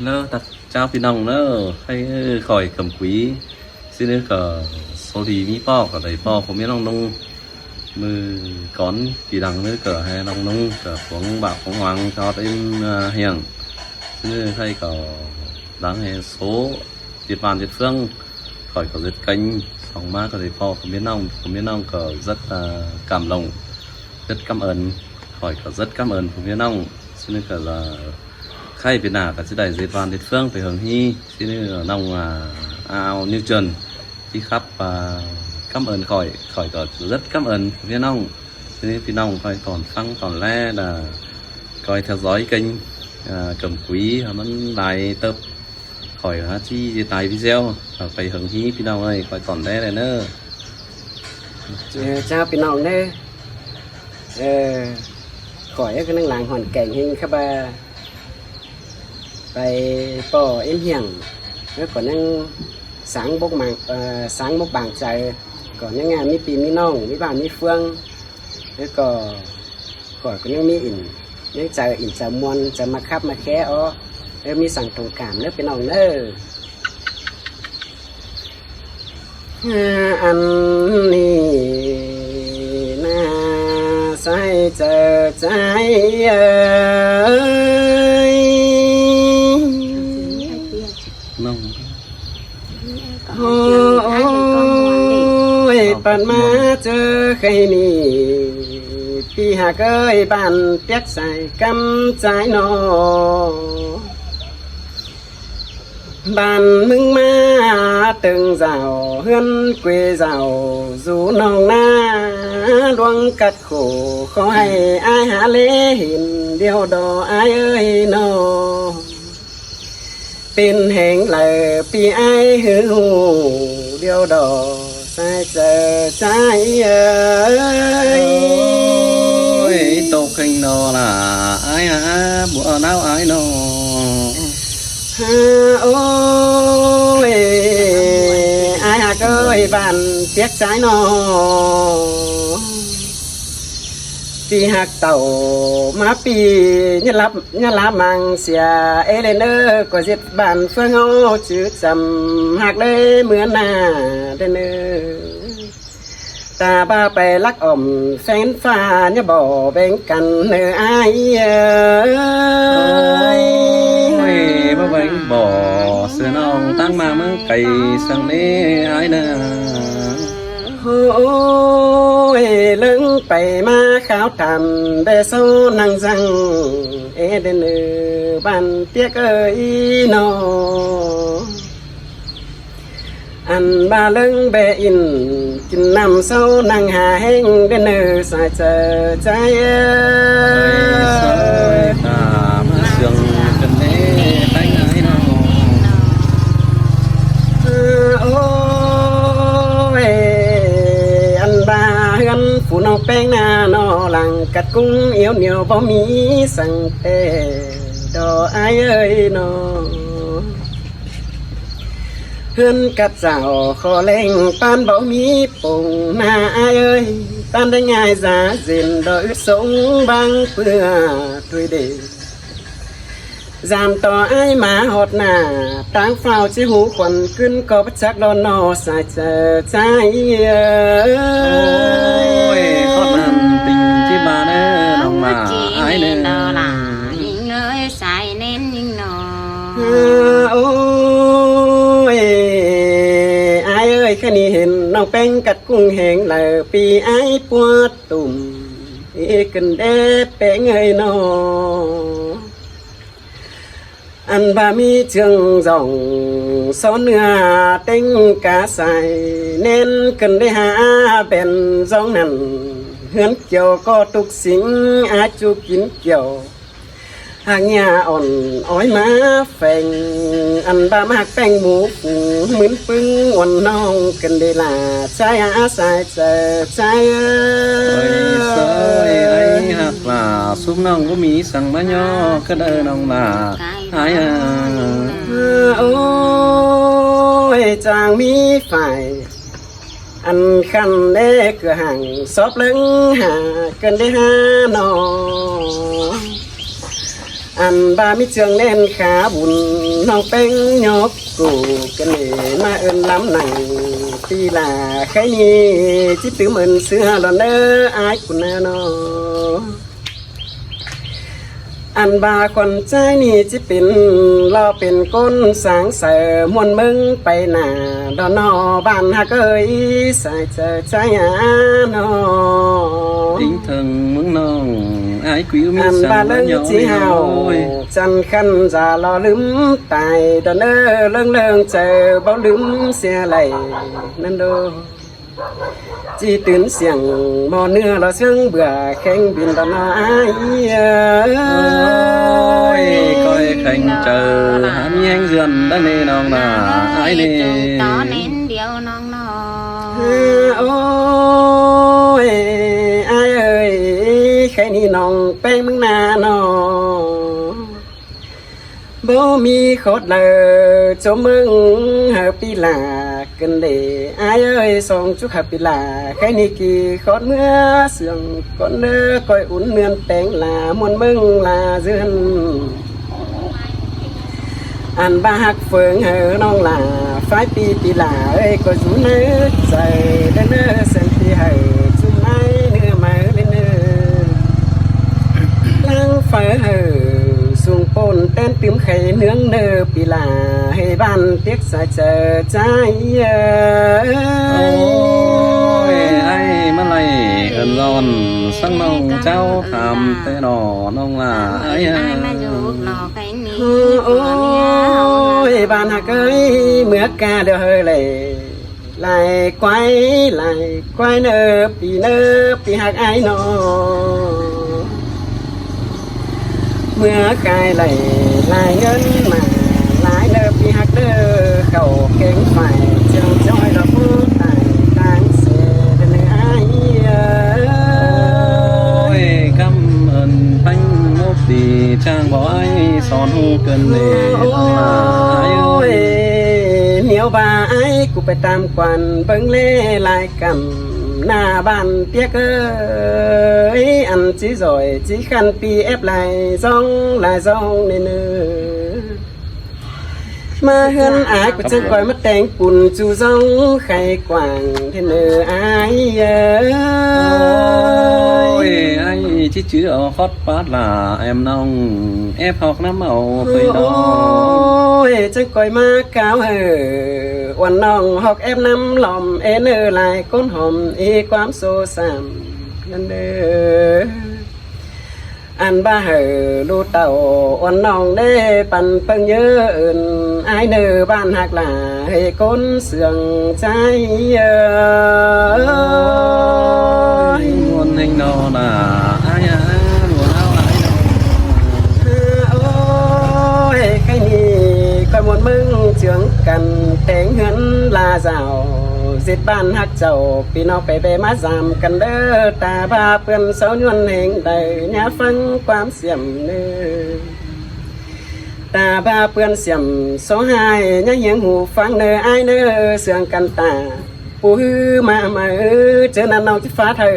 ເດີ ຕັກເຈົ້າພີ່ນ້ອງເດີ ໃຫ້ຂ້ອຍກຳກຸຍ ຊິນີ້ກໍໂຊດີມີພໍ່ກໍໄດ້ພໍ່ຜົວເມຍນ້ອງນຸ່ງ ມື້ກ່ອນທີ່ຫຼັງນີ້ກໍໃຫ້ນ້ອງນຸ່ງກໍຫວງບາກຫວງຫວັງຈອດເອັນເຮືອຫຽງ ຊິນີ້ໃຫ້ກໍຫຼັງໃຫ້ໂຊ ເຈັດບ້ານເຈັດເຟືອງ ຂ້ອຍກໍເລັດກັນສອງມາກໍໄດ້ພໍ່ຜົວເມຍນ້ອງ ຜົວເມຍນ້ອງກໍເຈັດກຳລົງ ເຈັດກຳເອິນ ຂ້ອຍກໍເຈັດກຳເອິນຜົວເມຍນ້ອງ ຊິນີ້ກໍລະ ໄຂ່ປີໜ້າກໍຊິໄດ້ເຮັດບ້ານເຮັດເຟືອງໄປເຫິງຮີ ຊິນີ້ນ້ອງ ອາ ອາວ ນິວເຈີນ ທີ່ຂັບ ອາ ກຳເອິນຂ້ອຍ ຂ້ອຍກໍເຮັດກຳເອິນເພຍນ້ອງ ຊິນີ້ພີ່ນ້ອງຂ້ອຍຕອນຟັງຕອນແລ ແລ້ວຂ້ອຍທະຍອຍກັນ ອາ ກຳກຸຍ ມັນຫຼາຍເຕີບ ຂ້ອຍຫາທີ່ຕາຍພີ່ແຊວ ໄປເຫິງຮີພີ່ນ້ອງເອີຍ ຂ້ອຍຕອນແລແລ້ວເນີ. ເອີ ເຈົ້າພີ່ນ້ອງເດີ ເອີ ຂ້ອຍກຳລັງລ້າງຮ່ອນແກງເຮັງຄັບວ່າ ໄປປໍເອັນຫຽງ ແລ້ວກໍຍັງສາງບົກບາງ ເອີ ສາງບົກບາງໃຈ ກໍຍັງມີພີ່ມີນ້ອງ ມີບ້ານມີເຟືອງ ແລ້ວກໍຂ້ອຍກໍຍັງມີອິນ ຍັງໃຈອິນໃຈມ່ວນ ໃຈມາຄັບມາແຄອໍ ເອີ ມີສັງຕົງກາມເດີພີ່ນ້ອງເດີ. ອັນນີ້ນາ ສາຍເຈົ້າໃຈເອີຍ ໂອ້ຍ ປັດມາເຈີໄຄນີ້ ພີ່ຮັກເອີຍ ບ້ານປຽກສາຍກຳຈາຍນໍ ບ້ານມຶງມາເຕີງເຈົ້າ ເຮືອນເກວເຈົ້າ ຢູ່ໜອງນາຫຼວງກັດໂຄ ຂໍໃຫ້ອ້າຍຫາແລເຫັນດຽວດໍອ້າຍເອີຍນໍ ເປັນແຮງໃດພີ່ອ້າຍຫືອຮູ້ດຽວດໍ ສາຍເຈົ້າໃຈເອີຍ ໂອ້ຍ ຕົກເຄັ່ງນໍລະ ອ້າຍຫາບໍ່ເອົານາວອ້າຍນໍ ໂອ້ຍ ອ້າຍຫາເອີຍ ບ້ານປຽກສາຍນໍ ທີ່ຮັກເຕົ້າມາປີ ຍາລາ ຍາລາມັງເສຍເອເລນເອີ ກໍເຈັດບ້ານເຟືອງເຮົາຈື່ຈຳ ຮັກເລີຍເມືອໜ້າເດີເນີ ຕາບ້າໄປລັກອ້ອມແຟນຟ້າ ຍາບໍ່ແບ່ງກັນເນີອ້າຍເອີຍ ໂອ້ຍ ບໍ່ແບ່ງບໍ່ ເສືອນ້ອງຕັ້ງມາເມືອງໄກສັງເດອ້າຍນາ ໂອ້ຍ ເລິງໄປມາຂາວຕາມແບໂຊນັງສັງເອເດນເອີ ບ້ານປຽກເອີຍນໍ ອັນບາເລິງແບອິນ ກິນນ້ຳເຊົານັ່ງຫາແຮງເດີເນີ ສາຍເຈົ້າໃຈເອີຍ ຕາມາເຊື່ອງກັນເດ້ ໄປໄງນໍ ໂອ້ຍ ອັນບາເຮືອນຜູ້ນ້ອງແປ້ງນານໍ ຫຼັງກັດກຸ້ງອຽວໜຽວ ບໍ່ມີສັງແຕ່ ດອກອ້າຍເອີຍນໍ ເຮືອນກັບເຈົ້າຂໍແລງ ປານບໍ່ມີປົງໜ້າອ້າຍເອີຍ ປານໄດ້ງ່າຍສາເສັ້ນ ດອກອຶດສົງບາງເປືອທຸຍເດ ຍາມຕໍ່ອ້າຍມາຮອດໜ້າ ຕ່າງຟ້າວຊິຫູຂວັນ ຂຶ້ນກໍບໍ່ຈັກດອນນໍ ສາຍເຈົ້າໃຈເອີຍ ໂອ້ຍ ຂອບນຳຕິງທີ່ມາເດີ ນ້ອງຫຼ້າອ້າຍເດີ ຍິງເອີຍ ສາຍແໜ້ນຍິງນໍ ໂອ້ຍ ອ້າຍເອີຍ ຄະນີ້ເຫັນນ້ອງແປ້ງກັດກຸ້ງແຮງ ແລ້ວປີອ້າຍປວດຕຸ່ມ ເອກັນເດແປ້ງເອີຍນໍ ອັນວ່າມີເຈືອງຈອງ ຊອນເນື້ອເຕັງກາໃສ ແໜ້ນຂຶ້ນໄດ້ຫາແບນຈອງນັ້ນ ເຮືອນກ່ຽວກໍຕຸກສິງ ອາຈຸກິນກ່ຽວ ຫາກຫຍ້າອ່ອນອ້ອຍມາແຝງ ອັນວ່າມາຮັກແປ້ງໝູ ມຶນປຶງອ່ອນນ້ອງກັນເດລາ ຊາຍອາສາຍເຈົ້າໃຈເອີຍ ເອີຍ ເອີຍ ເອີຍ ຮັກຫຼ້າ ຊຸມນ້ອງບໍ່ມີສັງມາຍໍ້ ກະເດີນ້ອງຫຼ້າ ອາຍ ໂອ້ຍ ຈາງມີຝ່າຍ ອັນຄັນເດເກືອຫາງ ຊອບເລິງຫາກັນເດຫານ້ອງ ອ ອັນວ່າມີເຈື່ອງແໜ້ນຂາບຸນ ນ້ອງແປ້ງຍົກກູກັນເອ ມາເອີ້ນລຳໜັງ ປີຫຼ້າໄຄນີ້ ຈິຕື່ມເອີ້ນເສືອລອນເດີ ອ້າຍຄຸນນານໍ. ອັນວ່າຂວັນໃຈນີ້ ຊິເປັນຫຼໍ່ເປັນກົ້ນສາງໃສ ມ່ວນເມືອງໄປໜ້າ ດອນນໍ ບ້ານຮັກເອີຍ ສາຍເຈີໃຈອານໍ. ອີງເຖິງເມືອງນ້ອງ ອ້າຍກຸຍມີ ອັນວ່າເລື່ອງຈີເຮົາ ໂອ້ຍ ຈັນຄັນຈະຫຼໍ່ລືມຕາຍ ດອນເອີ ເລື່ອງເລື່ອງເຈີ ບໍ່ລືມເສຍໄຫຼນັ້ນໂດ. ຈີຕື່ນສຽງໝໍ້ເນື້ອ ລະເຊື່ອງເບື່ອແຂ່ງບິນ ດອນນໍ ອ້າຍເອີຍ. ໂອ້ຍ ຂ້ອຍແຂງເຈີ ຫາມີແຮງເຮືອນໄດ້ແນ່ນ້ອງນາ ອ້າຍນີ້. ໂອ້ຍ ອ້າຍເອີຍ ໄຄນີ້ນ້ອງແປ້ງເມືອງນານໍ. ບໍ່ມີຂອດເລີຍ ໂຈເມືອງເຮົາປີຫຼ້າກັນເດ ອ້າຍເອີຍ ສອງຈຸກເຮົາປີຫຼ້າ ໄຄນີ້ກີຂອດເມືອເຊື່ອງກ່ອນເດີ ກ້ອຍອຸ່ນເມືອນແປງຫຼ້າ ມ່ວນເມືອງຫຼ້າເຮືອນ. ອັນວ່າຮັກເຟີງເຮົານ້ອງຫຼ້າ ຝ້າຍປີປີຫຼ້າເອີຍ ກໍຢູ່ໃນໃຈເດີ ແສນປີເຮົາຈຸມໄມ້ເນື້ອໄມ້ເລີຍເນີ ຫຼັງໄຟເຮົາ ສູງໂປນແຕ່ນຕື່ມໄຂ່ເນືອງເນີ ປີຫຼ້າໃຫ້ບ້ານຕຽກສາເຈີໃຈເອີຍ. ໂອ້ຍ ອ້າຍມາໄລ່ເອີ້ນລອນ ສັງນ້ອງເຈົ້າຖາມແຕ່ໜໍ້ນ້ອງຫຼ້າ ອ້າຍ ອ້າຍມາຢູ່ນອກໄກນີ້ ໂອ້ຍ ບ້ານຮັກເອີຍ ເມືອກາດຽວເຮີແລ ຫຼາຍກວາຍ ຫຼາຍກວາຍເນີ ປີເນີ ປີຮັກອ້າຍນ້ອງ ເມື່ອກາຍໄຫຼຫຼາຍເງິນມາຫຼາຍເນີ ປີຮັກເດີ ເຂົ້າແກງໄຟ ເຈີງຈ້ອຍລະໂພດຕາຍຕ່າງເສເດີ ອ້າຍເອີຍ. ໂອ້ຍ ຄຳເອີ້ນແປ້ງນົກດີ ຈາງບໍ່ອ້າຍສອນຮູ້ເກີນເດ ໂອ້ຍ ເນວວ່າອ້າຍ ກູໄປຕາມກວານເບິ່ງແລ ຫຼາຍກຳໜ້າບ້ານປຽກເອີຍ ອັນຈີຈອຍຈີຄັນ ປີແອບຫຼາຍຊ່ອງຫຼາຍຊ່ອງເນີ ມາເຮືອນອ້າຍ ກູຈັ່ງກອຍມາແຕ່ງປຸນ ຈູ່ຊ່ອງໄຂກວ້າງເດີເນີ ອ້າຍເອີຍ. ໂອ້ຍ ອ້າຍຈິຈື່ເອົາ ຂອດປາດລະແອມນ້ອງ ແອບຮອກນຳເອົາເຄີຍນ້ອງ ໂອ້ຍ ຈັ່ງກອຍມາກ່າວເຮີ ອວນນ້ອງຮອກແອບນຳຫຼອມ ເອເນີ ຫຼາຍກົ້ນຫອມ ເອຄວາມໂຊຊ້ຳນັ້ນເດີ ອັນວ່າເຮີລູກເຕົ້າ ອວນນ້ອງເດ້ປັນເພິ່ງເຍີ ເອີ້ນອ້າຍເນີ ບ້ານຮັກຫຼ້າ ໃຫ້ກົ້ນເຊື່ອງໃຈເອີຍ ມ່ວນແຮງນໍນາ ອ້າຍ ອ້າຍ ມ່ວນເອົາຫຼາຍນໍ ໂອ້ຍ ໄຄນີ້ ຂ້ອຍມ່ວນເມືອງເຈື່ອງກັນ ແຕງເຮືອນລາເຈົ້າ ເສັດບ້ານຮັກເຈົ້າ ພີ່ນ້ອງໄປແວ່ມາຢາມກັນເດີ ຕາບ້າເປື້ອນເຊົາຍ້ອນແຮງໃດ ຍາມຟັງຄວາມສຽມເນີ ຕາບ້າເປື້ອນສຽມໂຊຮ້າຍ ຍາມຮຽງຫູຟັງເນີ ອ້າຍເນີ ເຊື່ອງກັນຕາ ປູຮືມາມາເອີ ເຈີນານ້ອງຈິຟ້າເທີ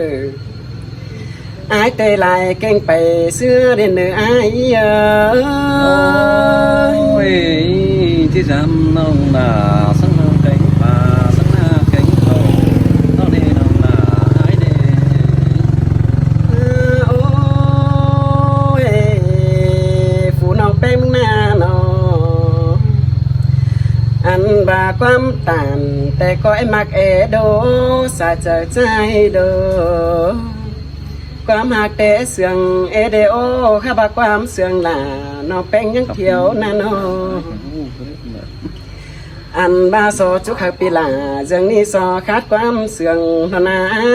ອ້າຍແຕ່ຫຼາຍແກ້ງໄປເຊື່ອເດັ່ນເນີ ອ້າຍເອີຍ. ໂອ້ຍ ທີ່ຈຳນ້ອງນາ ສັງນາແກ້ງປາ ສັງນາແກ້ງເຂົ້າ ນ້ອງເດນ້ອງນາ ອ້າຍເດ ໂອ້ຍ ຜູ້ນ້ອງແປ້ງນານ້ອງ ອັນວ່າຄວາມຕານ ແຕ່ກໍໄອ້ມັກເອໂດ ສາເຈີໃຈໂດ ຄວາມຮັກແຕ່ເຊື່ອງເອເດໂອ ຂ້າບາຄວາມເຊື່ອງຫຼ້າ ນ້ອງແປ້ງຍັງທ່ຽວນານ້ອງ ອັນວ່າຊໍຈຸກຮັກປີຫຼ້າ ເລື່ອງນີ້ຊໍຂາດຄວາມເຊື່ອງນານາ ໂອ້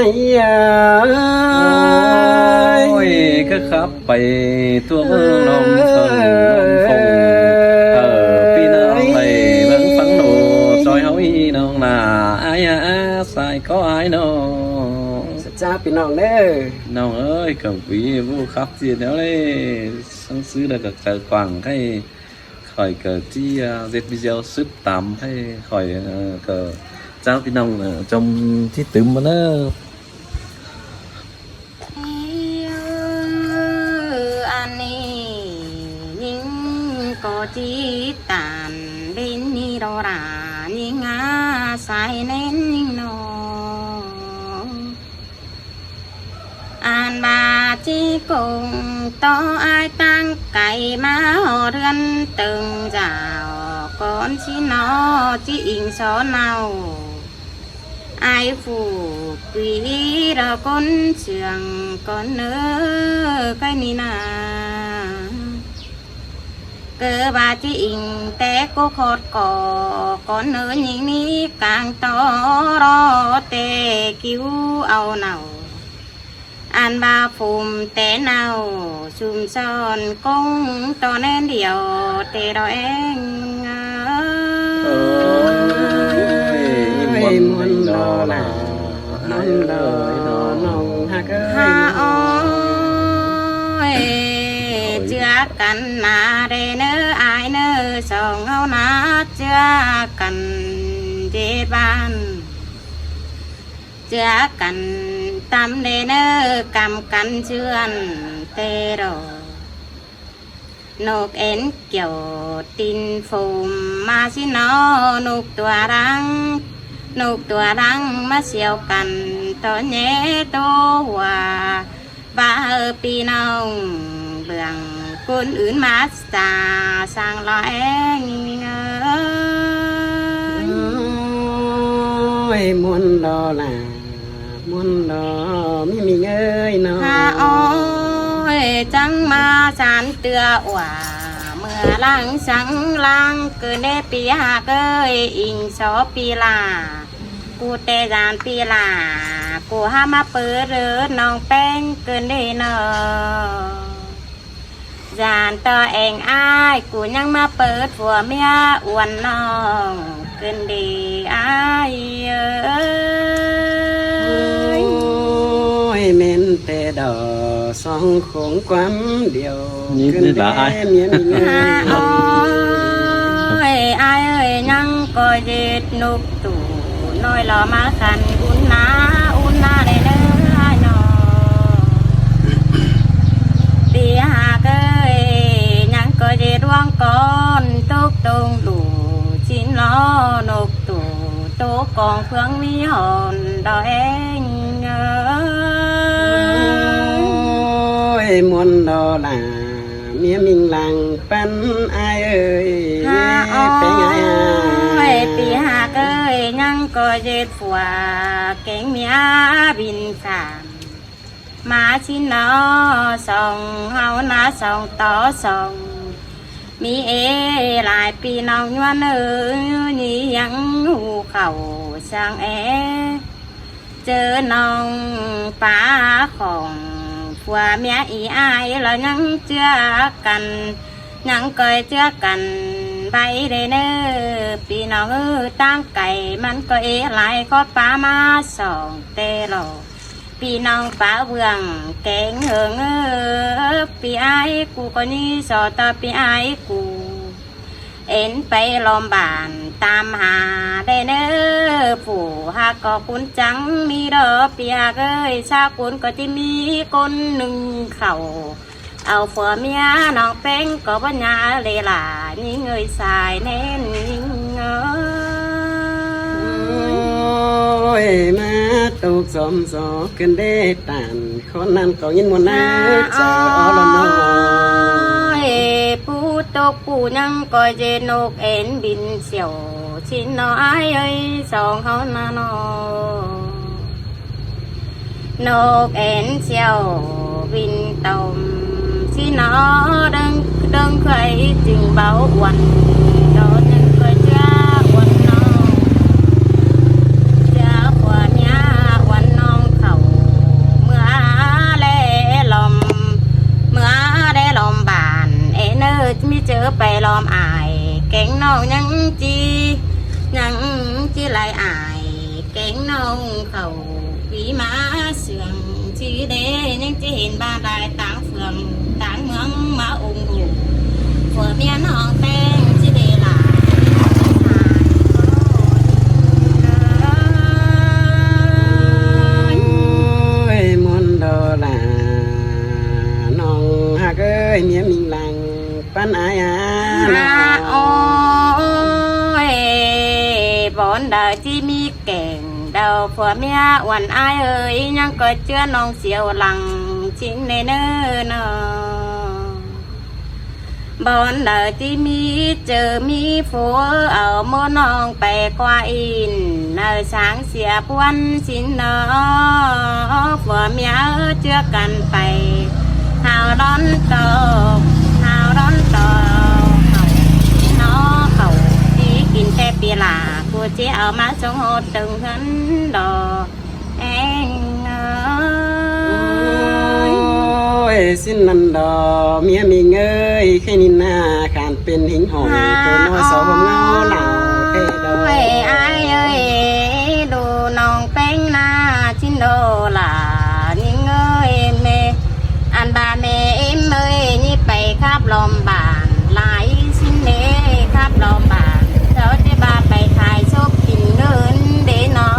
ຍ ຄືຂັບ ໄປທົ່ວເມືອງນອງເຂົາ ເອີ ພີ່ນ້ອງໄປເບິ່ງຟັງໂນ ຊ່ອຍເຮົາອີນ້ອງນາ ອາຍອາສາຍກໍອາຍນ້ອງ ເຈົ້າພີ່ນ້ອງເດີ ນ້ອງເອີຍ ກະວີບໍ່ຂັບຊິແນວເລີຍ ສັງຊື່ແລ້ວກະໃຈກວ້າງໃຫ້ ຂ້ອຍກະຊິເຮັດວິດີໂອສືບຕາມໃຫ້ຂ້ອຍ ເອີ ກະເຈົ້າພີ່ນ້ອງ ເອີ ຈົ່ມຕິດຕາມມາເດີ. ຈິຕານເປັນນິໂຣດາ ຍິງອາໄສແໜ້ນຍິງນ້ອງ ອັນວ່າຈິກົງຕໍ່ອ້າຍຕັ້ງໄກ ມາຮອດເຮືອນເຕີງເຈົ້າ ກ່ອນຊິນອນຈິອິງສອນເອົາ ອາຍຜູ້ປີດອກກົ້ນເຊື່ອງກ່ອນເນີໄກນີ້ນາ ເກີວ່າຈິອິງແຕ່ກໍຂອດກໍ ກ່ອນເນີຍິງນີ້ກາງຕໍ່ ລໍແຕ່ກິວເອົາເນົ່າ ອັນວ່າພູມແຕ່ເນົ່າຊຸມຊ້ອນ ກົງຕໍ່ແໜ້ນດຽວແຕ່ດອກແອງເອີຍ ເອີຍ ມ່ວນ ມ່ວນ ມ່ວນ ດອ ລະ ມ່ວນດອ ເອີຍ ນ້ອງຮັກເອີຍ ຮະ ໂອ້ຍ ເຈື່ອກັນນາເດເນີອ້າຍເນີ ສອງເຮົານາເຈື່ອກັນເຈັດບ້ານ ເຈື່ອກັນຕຳເດເນີ ກຳກັນເຈື່ອນແຕ່ດອກ ນົກເອັນກ່ຽວຕີນໂຟມມາຊິນອ ນົກຕົວດັງ ນົກຕົວດັງມາສ່ຽວກັນ ຕອນແຍ່ໂຕຫົວ ວ່າເອີ ພີ່ນ້ອງເບື້ອງຄົນອື່ນມາສາສ້າງລະແອງເອີຍ ໂອ້ຍ ມ່ວນດອລະ ມ່ວນດອ ມີມີເອີຍເນາະ ຮະ ໂອ້ຍ ຈັ່ງມາສານເຕືອວ່າ ເມື່ອຫຼັງສັງຫຼັງ ເກີນເດ ພີ່ຮັກເອີຍ ອິງສອ ພີ່ຫຼ້າ ກູແຕ່ຢ້ານພີ່ຫຼ້າ ກູຫາມາເປີດເລີ ນ້ອງແປ້ງເກີນເດເນາະ ຢ້ານຕໍ່ແອງອ້າຍ ກູຍັງມາເປີດຜົວເມຍອວນນ້ອງເກີນເດອ້າຍເອີຍ ໂອ້ຍ ແມ່ນແຕ່ດອກ ສອງຄົງຄວາມດຽວ ຍິງ ເກີນເດ ຫຼາຍ ເມຍມີເງິນ ໂອ້ຍ ອ້າຍເອີຍ ຍັງກໍເຮັດນົກ ຕູນ້ອຍລໍມາຂັນ ອຸ່ນໜາ ອຸ່ນໜາແດ່ເນີອ້າຍນ້ອງ ພີ່ຮັກເອີຍ ຍັງກໍເຮັດດວງກ່ອນ ຕົກຕົງດູຊິນລໍ ນົກ ຕູ ໂຕກອງເຟືອງມີຫອນດອກແອງເອີຍ ໂອ້ຍ ມ່ວນດອລະ ເມຍມິງຫຼັງປັນອ້າຍເອີຍ ຮະ ໂອ້ຍ ແປ້ງອ້າຍ ພີ່ຮັກເອີຍ ຍັງກໍເຮັດຜົວແກງເມຍບິນຂ້າມ ມາຊິນອ ສອງເຮົານາ ສອງຕໍ່ສອງ ມີເອຫຼາຍ ພີ່ນ້ອງຍວນເອີຍ ນີ້ຍັງຫູເຂົ້າຊ່າງແອ ເຈີນ້ອງປາຂອງ ຜົວເມຍອີອ້າຍ ລະຍັງເຈື່ອກັນ ຍັງກໍເຈື່ອກັນໄວ້ເດີເນີ ພີ່ນ້ອງເອີຍ ຕ່າງໄກມັນກໍເອຫຼາຍ ຂອດປາມາສອງແຕ່ລອ ພີ່ນ້ອງປາເບື້ອງແກງເຫິງເອີ ພີ່ອ້າຍກູກໍຍິນດີສອດຕໍ່ ພີ່ອ້າຍກູ ເອັນໄປລ້ອມບ້ານຕາມຫາແດ່ເນີ ຜູ້ຮັກກໍຄຸນຈັງມີດອກ ພີ່ຮັກເອີຍ ຊາວຄຸນກໍຊິມີຄົນໜຶ່ງເຂົ້າ ເອົາຜົວເມຍນ້ອງແປ້ງກໍບໍ່ຍາເລີຍຫຼ້າ ຍິງເອີຍ ສາຍແໜ້ນຍິງເອີຍ ໂອ້ຍ ມາຕົກຊອມຊອກກັນເດ້ຕານ ຄົນນັ້ນກໍຍິນມ່ວນໃນໃຈ ອ້າ ອໍລະນ້ອຍ ຜູ້ຕົກຜູ້ຍັງກໍເຈນົກເອັນບິນສ່ຽວຊິເນາະ ອ້າຍເອີຍ ສອງເຮົານະເນາະ ນົກເອັນສ່ຽວບິນຕົມຊິເນາະ ເດີງ ເດີງເຄີຍຈຶ່ງເບົາອວນ ດອນຍັງເຄີຍເຈື່ອອວນນ້ອງ ເຈື່ອຜົວເມຍອວນນ້ອງເຂົາ ເມື່ອແລລ້ອມ ເມື່ອແລລ້ອມບ້ານ ເອເນີ ມີເຈີໄປລ້ອມອ້າຍ ແກງນ້ອງຍັງຈີ ຍັງຈີໄລອ້າຍ ແກງນ້ອງເຂົາ ປີມາເຊື່ອງຈີເດ ຍັງຈີເຫັນບ້ານຫຼາຍຕ່າງເຟືອງຕ່າງເມືອງມາອົງດູ ຜົວເມຍນ້ອງແປ້ງຈີເດຫຼາຍ ໂອ້ຍ ມ່ວນດອລາ ນ້ອງຮັກເອີຍ ເມຍມິງຫຼັງ ປັນອາຍອາ ອາ ໂອ້ຍ ບ່ອນໃດທີ່ມີແກ່ງດາວຜົວເມຍ ອວນອາຍເອີຍ ຍັງກໍເຈື່ອນ້ອງສຽວຫຼັງຊິນແນ່ເນີນອ. ບ່ອນໃດທີ່ມີເຈີມີຜົວ ເອົາໂມນ້ອງໄປກວາອິນ ເອົາສາງເສຍພວນຊິນເນາະ ຜົວເມຍເຈືອກັນໄປ ຫາວດອນຕອກ ຫາວດອນຕອກ ເຂົ້າເນາະ ເຂົ້າທີ່ກິນແຕ່ປີລາ ຜູ້ຊິເອົາມາສົ່ງຮອດເຖິງເຮືອນດອກ ແອງເອີຍ ໂອ້ຍ ຊິນນັ້ນດອກ ເມຍມິງເອີຍ ໃຄນິນນາ ຂ້ານເປັນຫິງຫ້ອຍ ໂຕນ້ອຍສອງຫົວເງົາເຫຼົ່າແທ້ດອກ ໂອ້ຍ ອ້າຍເອີຍ ດູນ້ອງແປ້ງນາ ຊິນໂດລາ ຍິງເອີຍ ແມ່ ອັນບາແມ່ເອັມເອີຍ ນີ້ໄປຂັບລ້ອມບ້ານ ຫຼາຍຊິນເດ ຂັບລ້ອມບ້ານ ເຈົ້າຊິບາໄປຂາຍສົກກິນເງິນເດເນາະ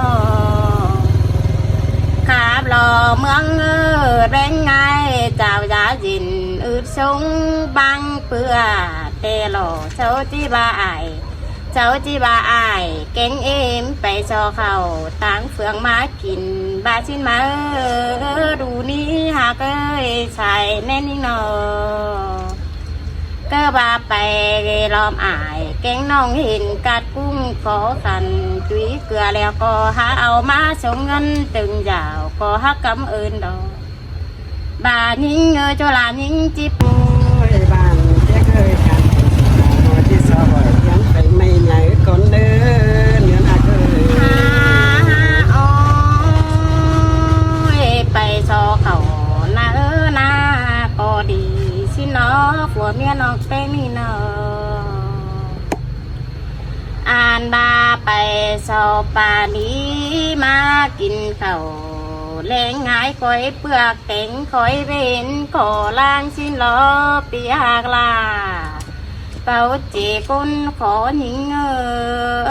ຂັບລໍ້ເມືອງເອີ ແດງງ່າຍ ເຈົ້າຢ່າຢິນອຶດສົງບັງເປືອແຕ່ລໍ ເຈົ້າຊິບາອາຍ ເຈົ້າຈິວ່າອ້າຍແກງເອມໄປຊໍເຂົ້າຕ່າງເຟືອງມາກິນ ບາຊິນມາເອີ ດູນີ້ຫາກເອີຍ ສາຍແມ່ນຍິງນອ ເກີບວ່າໄປລ້ອມອ້າຍແກງນ້ອງເຫັນກາດກຸ້ງຂໍຂັນ ຈຸຍເກືອແລ້ວກໍຫາເອົາມາສົ່ງເງິນຕຶງຢາວ ກໍຫາກຳເອີ້ນດອກ. ບ້ານຍິງເອີຍ ໂຈລາຍິງຈິບ ໂອ້ຍ ບ້ານແຈກເອີຍ ກັນຫົວທີ່ຊອຍ ຍັງໄປໄມ້ໃຫຍ່ກ່ອນເດີ ເໜືອນອາເກີຍ ໂອ້ຍ ໄປຊໍເຂົ້ານາເອີນາ ກໍດີຊິເນາະ ຜົວເມຍນ້ອງແປ້ງນີ້ເນາະ. ອ່ານບາໄປຊອບປານີມາກິນເຂົ້າແລງ ຫາຍຂ້ອຍເປືອກແຕງ ຂ້ອຍເວັນຂໍລ້າງຊິນລໍ ປີຫາກລາ ເປົາເຈກົ້ນຂໍຍິງເອີ ໂ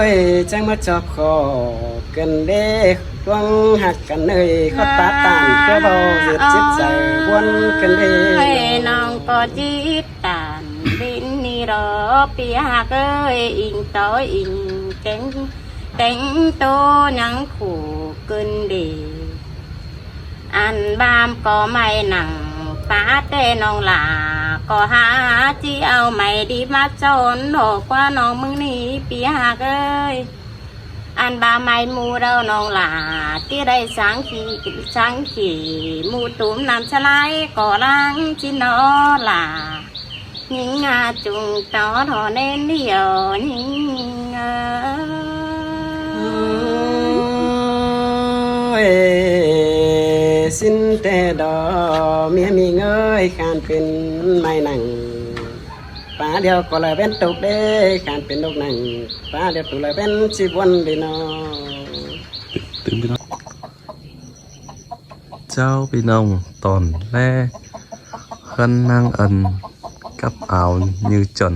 ອ້ຍ ຈັ່ງມາຈອບຂໍກັນເດ້ ຄວາມຮັກກັນເອີຍ ຂໍຕາຕານ ເພື່ອເວົ້າເຮັດຈິດໃຈບວນກັນເດ້ ນ້ອງກໍຈິດ ຕານເປັນນີ້ດອກ ປີຫາກເອີຍ ອີງຕໍ່ອີງແຕ່ງ ແຕ່ງໂຕຍັງຄູ່ກັນເດ ອັນບາມກໍໄມ້ໜັງປາແຕ່ນ້ອງຫຼ້າ ກໍຫາຈິເອົາໄມ້ດີມາຈອນດອກກວ່ານ້ອງມຶງນີ້ ປີຫາກເອີຍ. ອັນບາໄມ້ໝູ່ເດີ້ນ້ອງຫຼ້າ ທີ່ໄດ້ສັງຄີ ສັງຄີໝູ່ຕຸ່ມນ້ຳສະຫຼາຍກໍລ້າງຊິນເນາະຫຼ້າ ຍິງຫາຈຸງຕໍ່ທໍ່ແໜ້ນດຽວຍິງເອີຍ ໂອ້ຍ ຊິນແຕ່ດອກ ເມຍມິງເອີຍ ຂ້ານເປັນໄມ້ໜັງ ປາດຽວກໍລະເວັນຕົກເດ້ ຂ້ານເປັນນົກໜັງ ປາດຽວໂຕລະເວັນຊິບວນເດ້ເນາະ ເຈົ້າພີ່ນ້ອງ ຕອນແລກເຮືອນນາງເອິນກັບອາວຍືຈອນ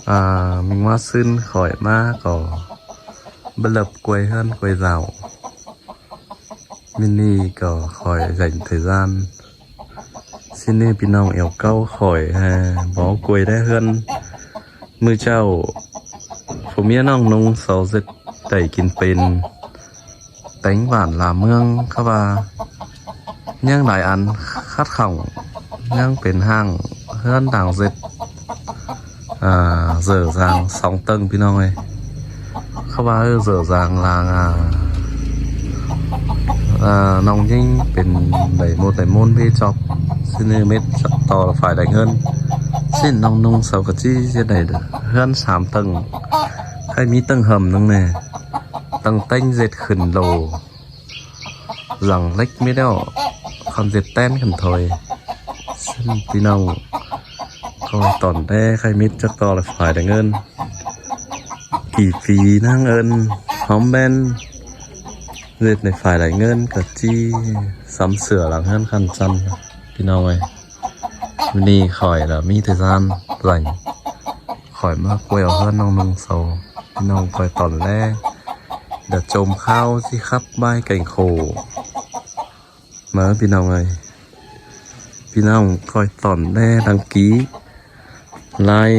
ອາ ມີມາຊືນຂ້ອຍມາກໍບະເລິບກວຍເຮືອນກວຍເຈົ້າ ມິນີ້ກໍຂ້ອຍໃສ່ເທຈານ ຊິນີ້ພີ່ນ້ອງແອວເກົ່າຂ້ອຍແຮ ບໍ່ກວຍໄດ້ເຮືອນ ມື້ເຊົ້າ ຜົວເມຍນ້ອງນຸ່ງເຊົາເສັດໄດ້ກິນເປັນ ແຕງຫວານລາເມືອງ ເຂົາວ່າຍັງຫຼາຍອັນຂາດຂ້ອງ ຍັງເປັນຮ່າງເຮືອນຕ່າງເສັດ ອ່າ ເສີສາງສອງເຕີງພີ່ນ້ອງເອີຍ ເຂົາວ່າເອີ ເສີສາງລາງ ອ່າ ອ່າ ນ້ອງຍິງເປັນໄດໂມດໄດໂມນເພຈອບ ຊິເນເມັດຈັກຕໍ່ລະຝ່າຍໄດ້ເງິນ ຊິນນ້ອງນຸ່ງເຊົາກະຈີຈະໄດ້ເຮືອນສາມເຕີງ ໃຄ່ມີເຕີງເຫິມໜຶ່ງແນ່ ຕັ້ງແຕ່ງເສັດຂຶ້ນໂລ ຫຼັງເລັກມີແລ້ວ ຄຳເຈັດແຕນຂຶ້ນຖອຍ ເຊັ່ນພີ່ນ້ອງ ກໍຕອນແຕ່ໄຂ່ມິດຈັກຕໍ່ລະຝ່າຍໄດ້ເງິນ ກີ່ປີນາງເອີ້ນ ຫອມແບນ ເຮັດໃນຝ່າຍໄດ້ເງິນ ກະຈີ່ ຊຳເສືອຫຼັງເຮືອນຂັ້ນຊັ້ນ ພີ່ນ້ອງເອີຍ ມື້ນີ້ຂ້ອຍລະມີແຕ່ຊານ ຂ້ອຍມາກວຍເອົາເຮືອນນ້ອງນຸ່ງເຊົາ ພີ່ນ້ອງ ຂ້ອຍຕອນແລງ ດຽວໂຈມຂ່າວຊິຂັບບາຍແກ່ງໂຄ ມາພີ່ນ້ອງເອີຍ ພີ່ນ້ອງຂ້ອຍຕອນແດ່ດັ່ງກີ້ ລາຍ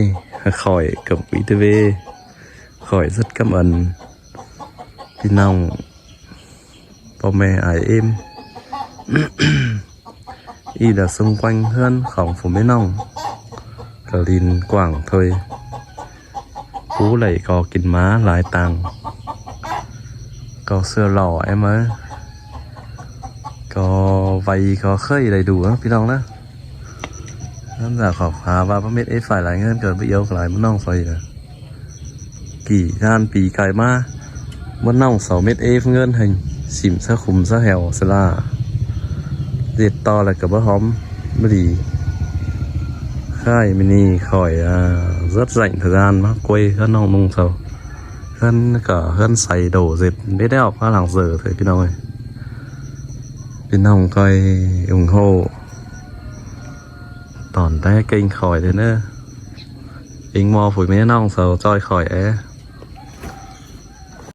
ຂ້ອຍກັບວິດເວ ຂ້ອຍສຸດກຳອັນ ພີ່ນ້ອງພໍ່ແມ່ອາຍເອັມ ອີດາຊຸງແກວ່ງເຮືອນຂອງຜູ້ແມ່ນ້ອງ ກະລິນກວ້າງເທີຍ ຜູ້ໃດກໍກິນມາຫຼາຍຕ່າງ ກໍເຊື່ອຫຼໍ່ແອມເອີ ກໍໄວກໍເຄີຍໄດ້ດູເນາະພີ່ນ້ອງເນາະ ນັ້ນລະເຂົາຫາວ່າບໍ່ເມັດເອຟຝ່າຍຫຼາຍເງິນ ກໍບໍ່ເອົາຫຼາຍມານ້ອງໃສ່ນະ ກີ້ດ້ານປີກາຍມາ ບໍ່ນ້ອງເສົາເມັດເອຟເງິນໃຫ້ສິມສະຂຸມສະແຫວສະລາ ເຮັດຕໍ່ແລ້ວກໍບໍ່ຫອມບໍ່ດີ ຄ້າຍມື້ນີ້ຂ້ອຍ ອາ ລົດໃສ່ທະດານມາກວຍເຮືອນນ້ອງນຸ່ງເຊົາ ເຮືອນກໍເຮືອນໃສໂດເສັດ ໄດ້ອອກມາຫຼັງເສີເທີພີ່ນ້ອງເອີຍ ພີ່ນ້ອງຂ້ອຍອຸງໂຫ ຕອນແທ້ເກັ່ງຂ້ອຍເດີເນີ ເອັງໝໍຜູ້ແມ່ນ້ອງເຊົາຈ່ອຍຂ້ອຍແອ